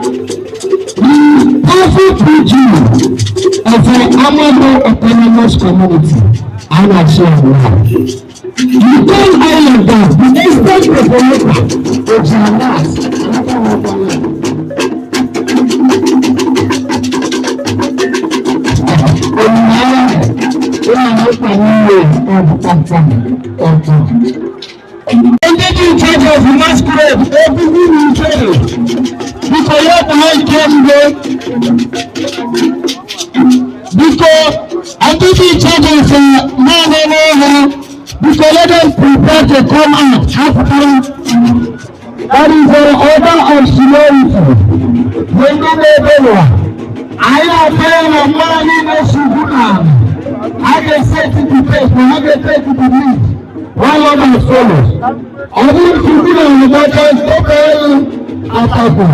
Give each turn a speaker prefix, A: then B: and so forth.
A: The powerful PG of the Amado Autonomous Community, Anachi Ọmụma. You call all of them, the extent proprietor, Ojanas, Ndị dị in charge of masquerade, Ebugu Nkere, biko ya kpaa ike mgbe. Biko, ndị dị in charge of naanị n'ọhụrụ, biko let them prepare to come out. Ha pụtara. That is the order of seniority. Ndị na-ebe ụwa. Anyị na-atụ na mmadụ niile si ugwu n'ala. Ha ga-eset the pace, ma ha ga-etake the lead. One other follows. Ọ bụrụ na ugwu n'ala gbacha, stop elu atakwu.